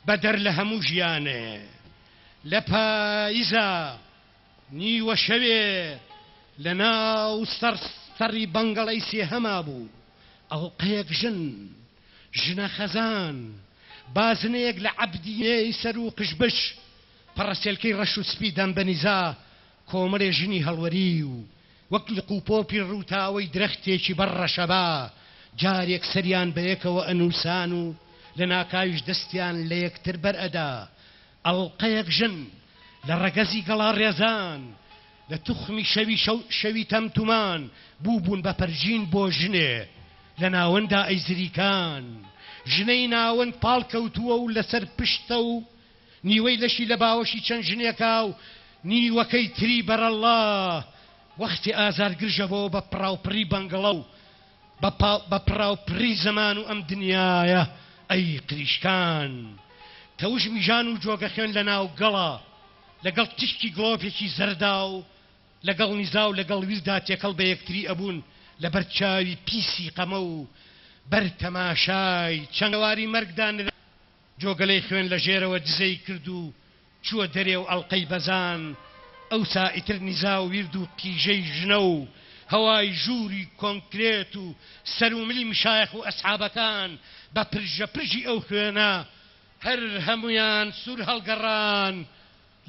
بەدەر لە هەموو ژیانێ. لە پایزا نیوە شەوێ لە ناو سەر سەری بەنگەڵەی سێهەما بوو، ئەڵقەیەک ژن، ژنە خەزان، بازنەیەک لە عەبدییەی سەر و قژبش، پەڕەسێلکەی ڕەش و سپی دەم بە نیزا، کۆمەڵێ ژنی هەڵوەریو، وەک لق و پۆپی ڕووتاوەی درەختێکی بەر ڕەشەبا، جارێک سەریان بە یەکەوە ئەنووسان و لە ناکاویش دەستیان لە یەکتر بەر ئەدا. ئەڵقەیەک ژن، لە ڕەگەزی گەڵاڕێزان، لە توخمی شەوی شەوی تەمتومان، بووبوون بە پەرژین بۆ ژنێ لە ناوەندا ئەیزریکان. ژنەی ناوەند پاڵ کەوتووە و لەسەر پشتە و نیوەی لەشی لە باوەشی چەند ژنێکا و نیوەکەی تری بەرەڵڵا وەختی ئازار گرژە بۆ بە پڕاوپڕی بەنگڵە و بە پڕاوپڕی زەمان و ئەم دنیایە ئەی قریشکان تەوژمی ژان و جۆگە خوێن لە ناو گەڵا لەگەڵ تیشکی گڵۆپێکی زەردا و لەگەڵ نیزا و لەگەڵ ویردا تێکەڵ بە یەکتری ئەبوون لەبەر چاوی پیسی قەمە و بەر تەماشای چەند واری مەرگدا نرا جۆگەلەی خوێن لە ژێرەوە دزەی کرد و چووە دەرێ و ئەڵقەی بەزان، ئەوسا ئیتر نیزا و ویرد و قیژەی ژنە و هەوای ژووری کۆنکرێت و سەروملی مشایەخ و ئەسحابەکان بە پرژە پرژی ئەو خوێنە هەر هەموویان سوور هەڵگەڕان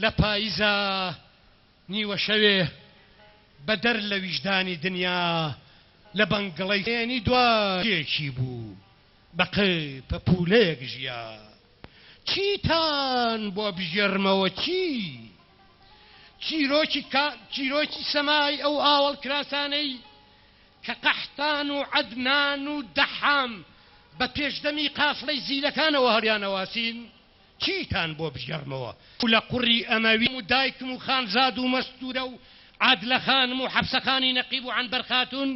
لە پایزا نیوە شەوێ بەدەر لە ویژدانی دنیا لە بەنگڵەی هێنی دوا یەکی بوو بە قژ پەپوولەیەک ژیا. چیتان بۆ بگێڕمەوە چی؟ چیرۆکی چیرۆکی سەمای ئەو ئاوەڵ کراسانەی کە قەحتان و عەدنان و دەحام بە پێشدەمی قافڵەی زیلەکانەوە هەڵیانەواسین؟ چیتان بۆ بگێڕمەوە؟ لە قوڕی ئەمەوی و دایکم و خانزاد و مەستوورە و عادلە خانم و حەفسە خانی نەقیب و عەنبەر خاتوون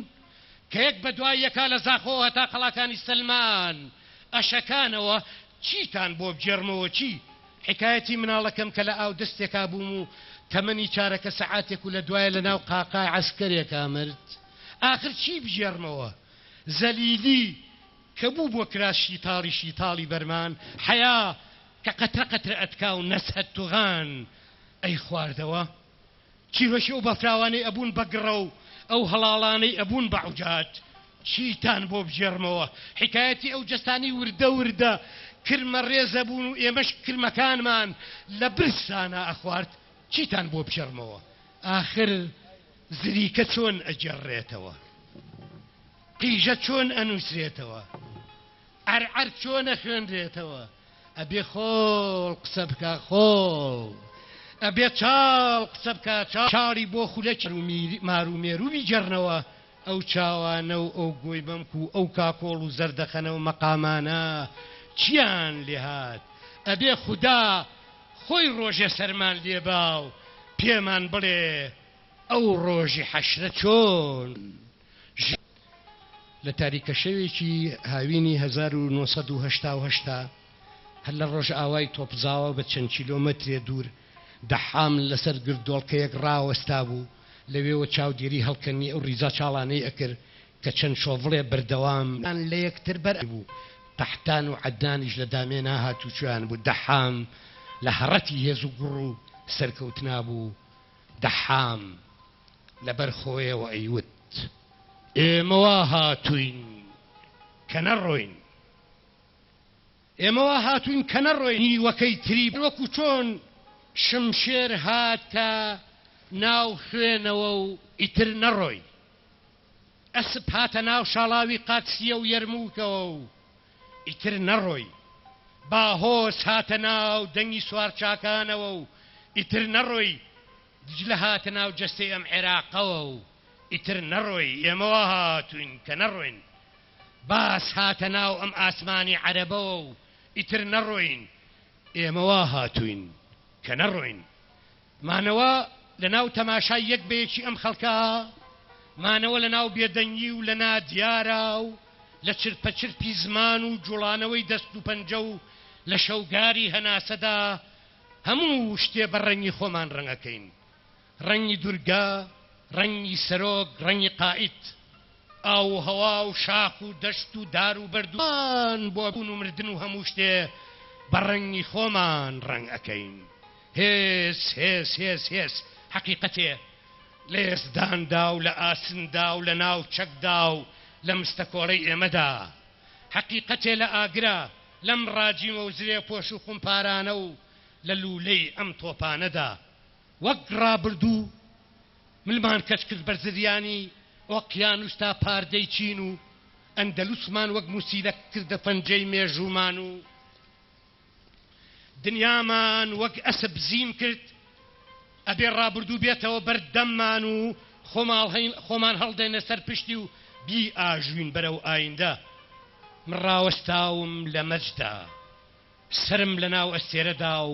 کە یەک بە دوای یەکا لە زاخۆوە هەتا قەڵاکانی سەلمان ئەشەکانەوە چیتان بۆ بگێڕمەوە چی؟ حیکایەتی مناڵەکەم کە لە ئاو دەستێکا بووم و تەمەنی چارەکە سەعاتێک و لە دوایە لە ناو قاقای عەسکەرێکا مرد ئاخر چی بگێڕمەوە؟ زەلیلی کە بوو بۆ کراس شیتاڵی شیتاڵی بەرمان حەیا کە قەترە قەترە ئەتکا و نەزهەت توغان ئەیخواردەوە چیرۆکی ئەو بەفراوانەی ئەبوون بە گڕە و ئەو هەڵاڵانەی ئەبوون بە عوجات چیتان بۆ بگێڕمەوە حیکایەتی ئەو جەستانەی وردە وردە کرمە ڕێزە بوون و ئێمەش کرمەکانمان لە برسانا ئەخوارد چیتان بۆ بگێڕمەوە ئاخر زریکە چۆن ئەگێڕرێتەوە؟ قیژە چۆن ئەنووسرێتەوە؟ عەرعەر چۆن ئەخوێنرێتەوە؟ ئەبێ خۆڵ قسە بکا خۆڵ. ئەبێ چاڵ قسە بکا چاڵ. چاڵی بۆ خولەکی مار و مێروو بیگێڕنەوە، ئەو چاوانە و ئەو گۆی مەمک و ئەو کاکۆڵ و زەردەخەنە و مەقامانە چیان لێ هات؟ ئەبێ خودا خۆی ڕۆژێ سەرمان لێ با و پێمان بڵێ ئەو ڕۆژی حەشرە چۆن ژ. لە تاریکەشەوێکی هاوینی 1988 دا هەر لە ڕۆژئاوای تۆپزاوە بە چەند کیلۆمەترێ دوور دەحام لەسەر گردۆڵکەیەک ڕاوەستابوو، لەوێوە چاودێری هەڵکەندنی ئەو ڕیزە چاڵانەی ئەکرد کە چەند شۆڤڵێ بەردەوام لە یەکتر بەر بوو، قەحتان و عەدنانیش لە دامێنا هاتوچۆیان بوو، دەحام لە هەڕەتی هێز و گوڕ و سەرکەوتنا بوو، دەحام لەبەر خۆیەوە ئەیوت. ئێمە وا هاتووین کە نەڕۆین. ئێمە وا هاتووین کە نەڕۆین. نیوەکەی تری وەکو چۆن شمشێر هاتە ناو خوێنەوە و ئیتر نەڕۆی. ئەسپ هاتە ناو شاڵاوی قادسیە و یەرموکەوە و ئیتر نەڕۆی. باهۆز هاتە ناو دەنگی سوارچاکانەوە و ئیتر نەڕۆی. دجلە هاتە ناو جەستەی ئەم عێراقەوە و ئیتر نەڕۆی، ئێمە وا هاتووین کە نەڕۆین. باس هاتە ناو ئەم ئاسمانی عەرەبەوە و ئیتر نەڕۆین، ئێمە وا هاتووین کە نەڕۆین. مانەوە لە ناو تەماشای یەک بە یەکی ئەم خەڵکە، مانەوە لە ناو بێدەنگی و لە نادیارا و لە چرپەچرپی زمان و جوڵانەوەی دەست و پەنجە و لە شەوگاری هەناسەدا هەموو شتێ بە ڕەنگی خۆمان ڕەنگ ئەکەین. ڕەنگی دورگە، ڕەنگی سەرۆک، ڕەنگی قائید. ئاو و هەوا و شاخ و دەشت و دار و بەرد و بۆ بوون و مردن و هەموو شتێ بە ڕەنگی خۆمان ڕەنگ ئەکەین. هێز هێز هێز هێز حەقیقەتێ لە یەزداندا و لە ئاسندا و لە ناو چەکدا و لە مستەکۆڵەی ئێمەدا. حەقیقەتێ لە ئاگرە لەم ڕاجیمە و زرێپۆش و خومپارانە و لە لوولەی ئەم تۆپانەدا. وەک ڕابردوو ملمان کەچ کرد بەر زریانی ئۆقیانوس تا پاردەی چین و ئەندەلوسمان وەک موسیلە کردە پەنجەی مێژوومان و دنیامان وەک ئەسپ زین کرد. ئەبێ ڕابردوو بێتەوە بەر دەممان و خۆمان هەڵدەینە سەر پشتی و بیئاژوین بەرەو ئایندە. من ڕاوەستاوم لە مەجدا، سەرم لە ناو ئەستێرەدا و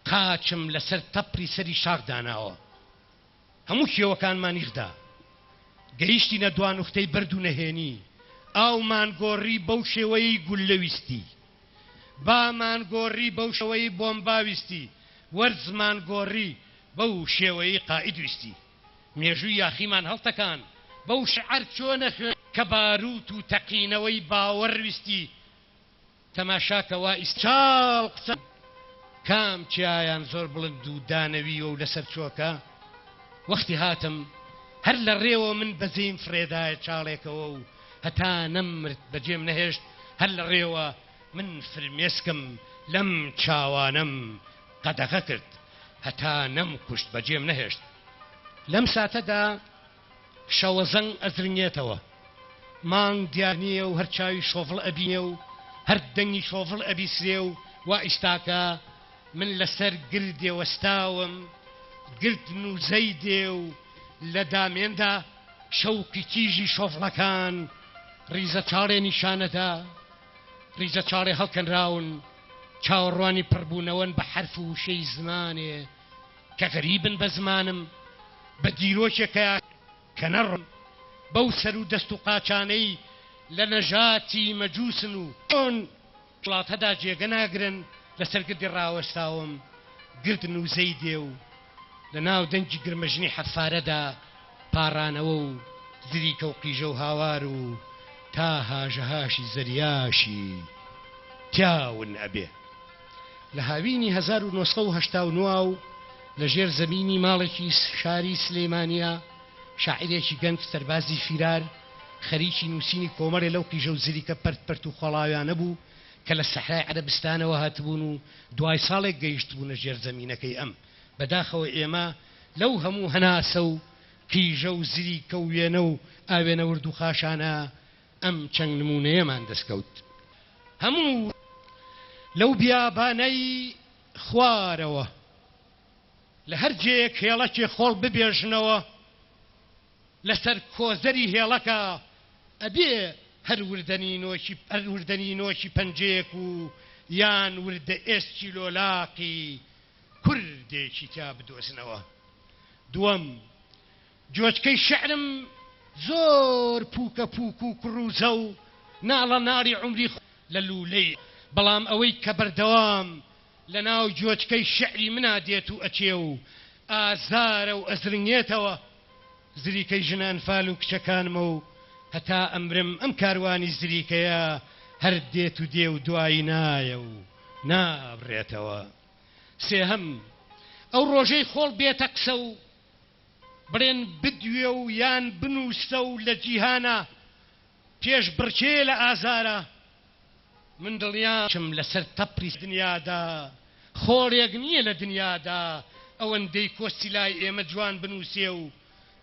قاچم لەسەر تەپری سەری شاخ داناوە. هەموو کێوەکانمان یخدا. گەیشتینە دوانوختەی بەرد و نەهێنی. ئاومان گۆڕی بەو شێوەیەی گوللە ویستی. بامان گۆڕی بەو شێوەیەی بۆمبا ویستی. وەرزمان گۆڕی بەو شێوەیەی قائید ویستی. مێژووی یاخیمان هەڵتەکان بەو شعر چۆنە خوێن کە بارووت و تەقینەوەی باوەڕ ویستی. تەماشاکە وا ئیسچاڵ قسە کام چیایان زۆر بڵند و دانەویوە و لەسەر چۆکە، وەختی هاتم هەر لە ڕێوە من بەزەیم فڕێدایە چاڵێکەوە و هەتا نەممرد بەجێم نەهێشت، هەر لە ڕێوە من فرمێسکم لەم چاوانەم قەدەغە کرد، هەتا نەمکوشت بەجێم نەهێشت. لەم ساتەدا شەوەزەنگ ئەزرنگێتەوە. مانگ دیار نییە و هەر چاوی شۆڤڵ ئەبینێ و هەر دەنگی شۆڤڵ ئەبیسرێ و وا ئیستاکە من لە سەر گردێ وەستاوم، گرد نووزەی دێ و لە دامێندا شەوقی تیژی شۆڤڵەکان ڕیزە چاڵێ نیشانەدا، ڕیزە چاڵێ هەڵکەنراون، چاوەڕوانی پڕبوونەوەن بە حەرف و وشەی زمانێ کە غەریبن بە زمانم، بە دیرۆکێکە کە نەڕۆن، بەو سەر و دەست و قاچانەی لە نەژاتی مەجووسن و چۆن وڵاتەدا جێگە ناگرن، لەسەر گردی ڕاوەستاوم، گرد نووزەی دێ و لە ناو دەنگی گرمەژنی حەفارەدا پاڕانەوە و زریکە و قیژە و هاوار و تا هاژەهاشی زەریاشی تیا ون ئەبێ. لە هاوینی 1989 و لە ژێر زەمینی ماڵێکی شاری سلێمانییە، شاعیرێکی گەنج، سەربازی فیرار، خەریکی نووسینی کۆمەڵێ لەو قیژە و زریکە پەرت پەرت و خۆڵاویانە بوو کە لە سەحرای عەرەبستانەوە هاتبوون و دوای ساڵێک گەیشتبوونە ژێر زەمینەکەی ئەم. بەداخەوە ئێمە لەو هەموو هەناسە و قیژە و زریکە و وێنە و ئاوێنە ورد و خاشانە ئەم چەند نموونەیەمان دەستکەوت. هەموو لەو بیابانەی خوارەوە لە هەر جێیەک هێڵەکێ خۆڵ ببێژنەوە لەسەر کۆزەری هێڵەکە ئەبێ هەر وردەنینۆکی هەر وردەنینۆکی پەنجەیەک و یان وردە ئێسکی لۆلاقی کوردێکی تیا بدۆزنەوە. دووەم، جۆچکەی شیعرم زۆر پووکە پووک و کڕووزە و ناڵە ناڵی عومری لە لوولەی، بەڵام ئەوەی کە بەردەوام لە ناو جۆچکەی شیعری منا دێت و ئەچێ و ئازارە و ئەزرنگێتەوە، زریکەی ژنە ئەنفال و کچەکانمە و هەتا ئەمرم ئەم کاروانی زریکەیە هەر دێت و دێ و دوایی نایە و نابڕێتەوە. سێهەم، ئەو ڕۆژەی خۆڵ بێتە قسە و بڵێن بدوێ و یان بنووسە و لە جیهانا پێشبڕکێ لە ئازارە، من دڵنیام لەسەر تەپری دنیادا خۆڵێک نییە لە دنیادا ئەوەندەی کۆستی لای ئێمە جوان بنووسێ و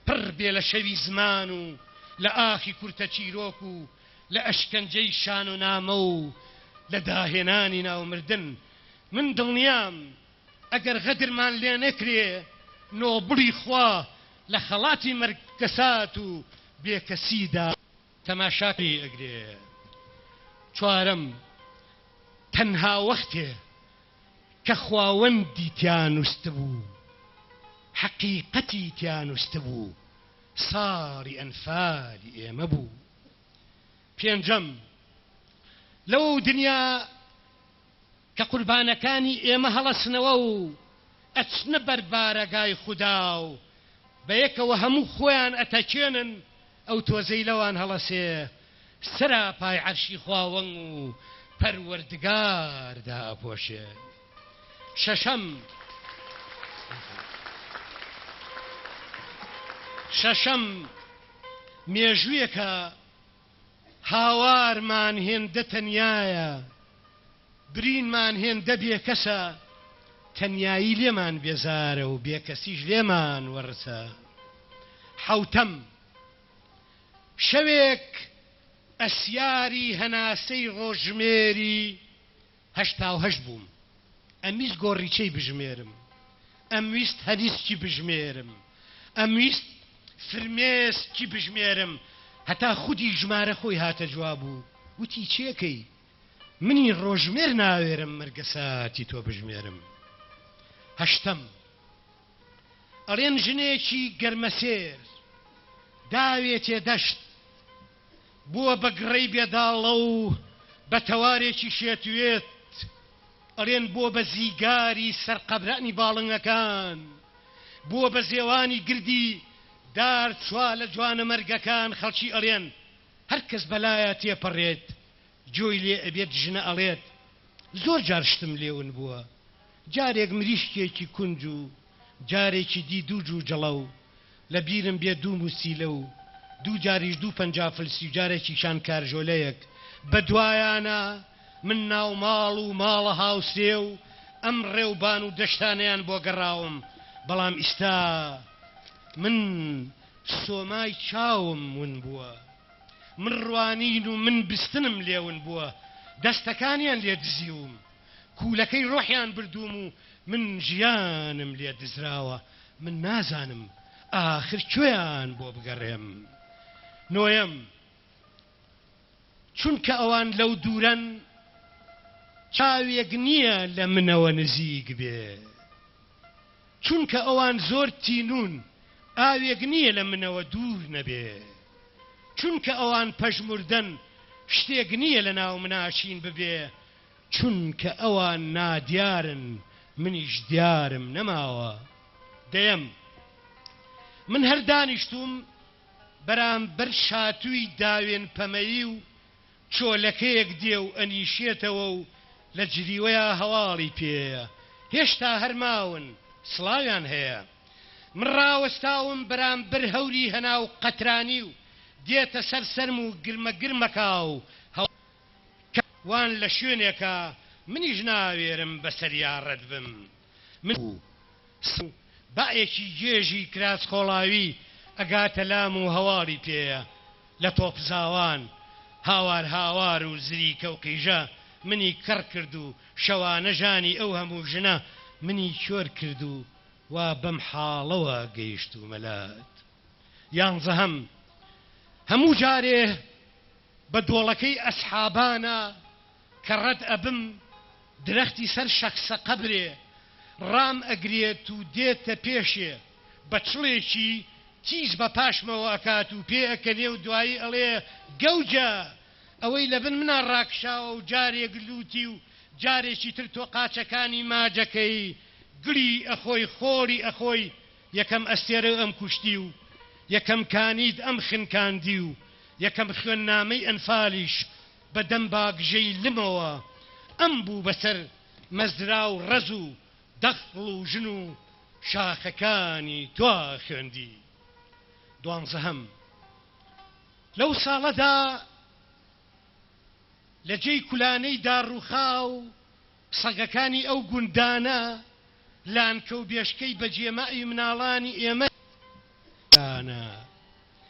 پڕ بێ لە شەوی زمان و لە ئاخی کورتە چیرۆک و لە ئەشکەنجەی شانۆنامە و لە داهێنانی ناو مردن. من دڵنیام ئەگەر غەدرمان لێ نەکرێ نۆبڵی خوا لە خەڵاتی مەرگەسات و بێکەسیدا تەماشاکەی ئەگرێ. چوارەم، تەنها وەختێ کە خواوەندی تیا نوستبوو، حەقیقەتی تیا نوستبوو، ساڵی ئەنفالی ئێمە بوو. پێنجەم، لەو دنیا کە قوربانەکانی ئێمە هەڵەسنەوە و ئەچنە بەر بارەگای خودا و بەیەکەوە هەموو خۆیان ئەتەکێنن، ئەو تۆزەی لەوان هەڵەسێ سەراپای عەرشی خواوەنگ و پەروەردگار دائەپۆشێ. شەشەم، شەشەم، مێژوویەکە هاوارمان هێندە تەنیایە، برینمان هێندە بێکەسە، تەنیایی لێمان بێزارە و بێکەسیش لێمان وەڕسە. حەوتەم، شەوێک ئەسیاری هەناسەی ڕۆژژمێری 88 بووم. ئەمویست گۆڕیچەی بژمێرم. ئەمویست هەنیسکی بژمێرم. ئەمویست فرمێسکی بژمێرم. هەتا خودی ژمارە خۆی هاتە جواب و وتی چێکەی؟ منی ڕۆژمێر ناوێرم مەرگەساتی تۆ بژمێرم. هەشتەم، ئەڵێن ژنێکی گەرمەسێر داوێتێ دەشت، بووە بە گڕەی بێداڵە و بە تەوارێکی شێتوێت، ئەڵێن بووە بە زیگاری سەر قەبرانی باڵنگەکان، بووە بە زێوانی گردی دار چوا لە جوانەمەرگەکان، خەڵکی ئەڵێن هەر کەس بەلایا تێپەڕێت گۆی لێ ئەبێت، ژنە ئەڵێت زۆر جار شتم لێ ون بووە، جارێک مریشکێکی کونج و جارێکی دی دوو جوجەڵە و لە بیرم بێ دوو موسیلە و دوو جاریش دوو 50 فلسی و جارێکیشان کارژۆلەیەک. بە دوایانا من ناو ماڵ و ماڵە هاوسێ و ئەم ڕێوبان و دەشتانەیان بۆ گەڕاوم، بەڵام ئیستا من سۆمای چاوم ون بووە. من ڕوانین و من بستنم لێ ون بووە، دەستەکانیان لێ دزیوم، کوولەکەی ڕۆحیان بردووم و من ژیانم لێ دزراوە، من نازانم ئاخر کوێیان بۆ بگەڕێم. نۆیەم، چونکە ئەوان لەو دوورەن، چاوێک نییە لە منەوە نزیک بێ. چونکە ئەوان زۆر تینوون، ئاوێک نییە لە منەوە دوور نەبێ. چونکە ئەوان پەژموردەن، شتێک نییە لە ناو منا شین ببێ. چونکە ئەوان نادیارن، منیش دیارم نەماوە. دەیەم، من هەر دانیشتووم بەرامبەر شاتووی داوێن پەمەیی و چۆلەکەیەک دێ و ئەنیشێتەوە و لە جریوەیا هەواڵی پێیە. هێشتا هەر ماون، سڵاویان هەیە. من ڕاوەستاوم بەرامبەر هەوری هەناو قەترانی و دێتە سەر سەرم و گرمە گرمەکا و کە وان لە شوێنێکا منیش ناوێرم بەسەریا ڕەت بم. من و بایەکی گێژی کراس خۆڵاوی ئەگاتە لام و هەواڵی پێیە. لە تۆپزاوان هاوار هاوار و زریکە و قیژە منی کەڕ کرد و شەوانە ژانی ئەو هەموو ژنە منی کۆر کرد و وا بەم حاڵەوە گەیشتوومە لات. یانزەهەم، هەموو جارێ بە دۆڵەکەی ئەسحابانا کە ڕەت ئەبم، درەختی سەر شەخسە قەبرێ ڕام ئەگرێت و دێتە پێشێ، بە چڵێکی تیز بە پاشمەوە ئەکات و پێ ئەکەنێ و دوایی ئەڵێ، گەوجە! ئەوەی لە بن منا ڕاکشاوە و جارێک لووتی و جارێکی تر تۆ قاچەکانی ماجەکەی گڵی ئەخۆی خۆڵی ئەخۆی، یەکەم ئەستێرە ئەم کوشتی و یەکەم کانیت ئەم خنکاندی و یەکەم خوێننامەی ئەنفالیش بە دەم باگژەی لمەوە ئەم بوو بەسەر مەزرا و ڕەز و دەخڵ و ژن و شاخەکانی تۆ خوێندی. دوانزەهەم، لەو ساڵەدا لە جێی کولانەی داڕووخاو سەگەکانی ئەو گوندانە لانکە و بێشکەی بەجێماوی مناڵانی ئێمە دانا.